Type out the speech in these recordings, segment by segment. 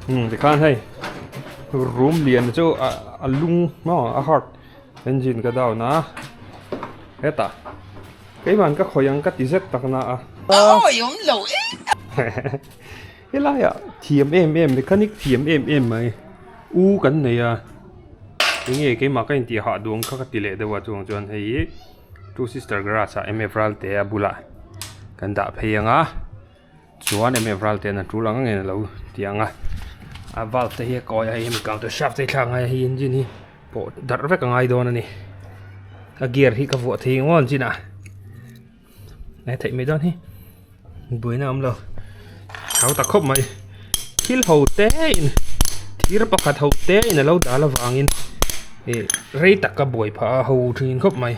Tikhan hei room lian chu a lung maw a hard engine ka down a hetah keimah ka khawih ang ka ti zet tak na a. Helaiah thiam em em mechanic thiam em em mai u kan nei a enge keimah ka intih hah duang kha ka ti leh deuh a chuang chuan hei hi two sister garage ah M F Ralte a bulah kan dah phei ang a chuan M F Ralte an tul ang ang in a lo ti ang a a valve te hi a kawi a hei hemi counter shaft te hi thlak a ngai a hei engine hi pawh darh vek a ngai dawn a ni a gear hi ka vuah thei ang aw an chinah. Ngai theih mai dawn hi buaina a awm lo hau ta khawp mai thil ho te in thir pakhat ho te in alo dal avangin ih rei tak ka buai phah a ho thin khawp mai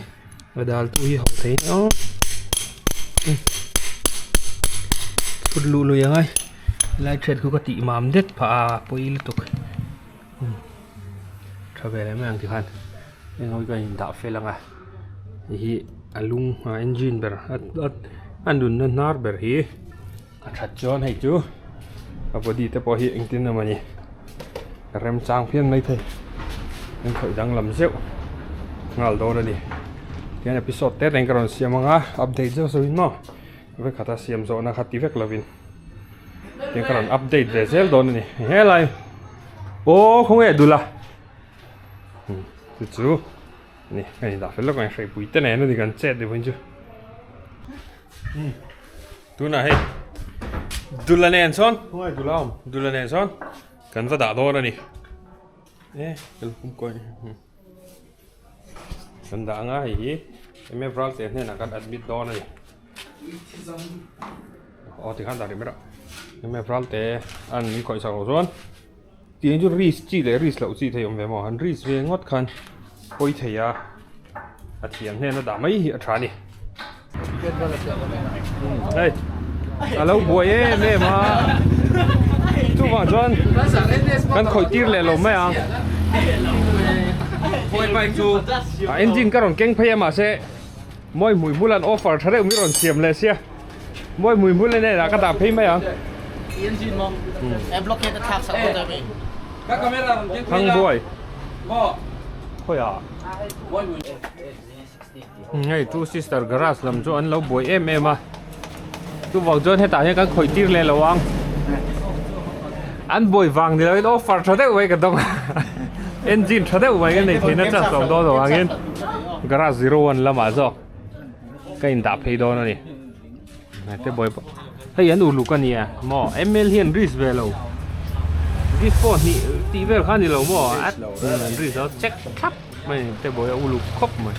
a dal tu hi ho thei nia aw phut luh lui ang a helai thread khu ka tih mam det phah a pawi lutuk tha ve leh mai ang tikhan heng ho hi ka indah fel ang a. Hei hi a lung a engine ber a nunna hnar ber hi a that chuan hei chu a body te pawh hi engtin emaw ni remchang phian mai thei an khawih danglam zeuh nghal dawn a ni tihian episode te reng ka rawn siam ang a update zeuh zeuh in maw vawikhat a siam zawhna kha ti vek lovin tiang ka rawn update ve zel dawn a ni helai aw khawnge dula chu chu. Ni hei dah fel lawk ang hreipui te nen a ni kan chet ni vawiin chu tunah hei dula nen sawn khawngaih dula awm dula nen sawn kan va dah dawn a ni e kalpum kawi kan dah anga hei hi M_F Ralte hnenah kan admit dawn a ni aw tikhan dah rih mai rawh M_F Ralte an min khawih sak loh chuan. Tiang chu risk chi leh risk loh chi thei awm ve maw han risk ve ngawt khan pawi thei a a thiam hnen a dah mai hi a tha a ni hei a lo buai em em a chuvang chuan kan khawih tir leh lo mai ang a engine ka rawn keng phei a mahse mawi hmui hmul an offer tha deuh mi rawn siam leh sia. Mawi hmui hmul nen ah ka dah phei mai ang. Thang buai. Khawi ah. Hei two sister garage lam chu an lo buai em em a. Chuvang chuan hetah hian kan khawih tir leh lo ang. An buai vang ni loin offer tha deuh mai ka dawng a. Engine tha deuh mai ka nei theihna chance a awm dawn avangin garage 01 lamah zawk. Ka in dah phei dawn a ni te buai pawh hei an uluk a nia maw ml hi an risk ve lo risk pawh hnih tih vel kha a ni lo maw an risk lo check thlap mai te buai a uluk khawp mai.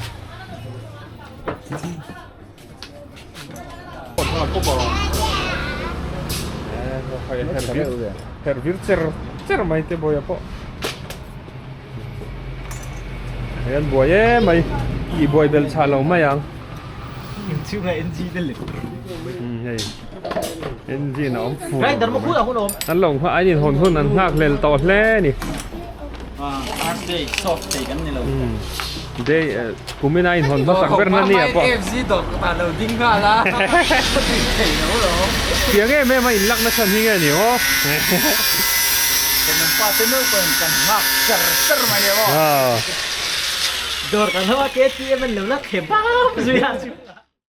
Herh vir cher cher mai te buai a pawh. Hei an buai em mai tih buai belh chhah lo mai ang. Inchhunga NG te leh. Hei engine a awm fur. An lo nghah an inhawn hun an nghak hlel tawh hle a ni. First day soft thei kan ni lo. Day kumin a inhawn hmasak ber na nia pawh. AFC dawr kawtah lo ding nghal a. Thei lo lo. Tiang em em a inlak na chhan hi nge ni aw. Kan pa te meuh pawhin kan nghak char char mai nia maw. Dawr kan hawng a KTM an lo la thle bam zui a.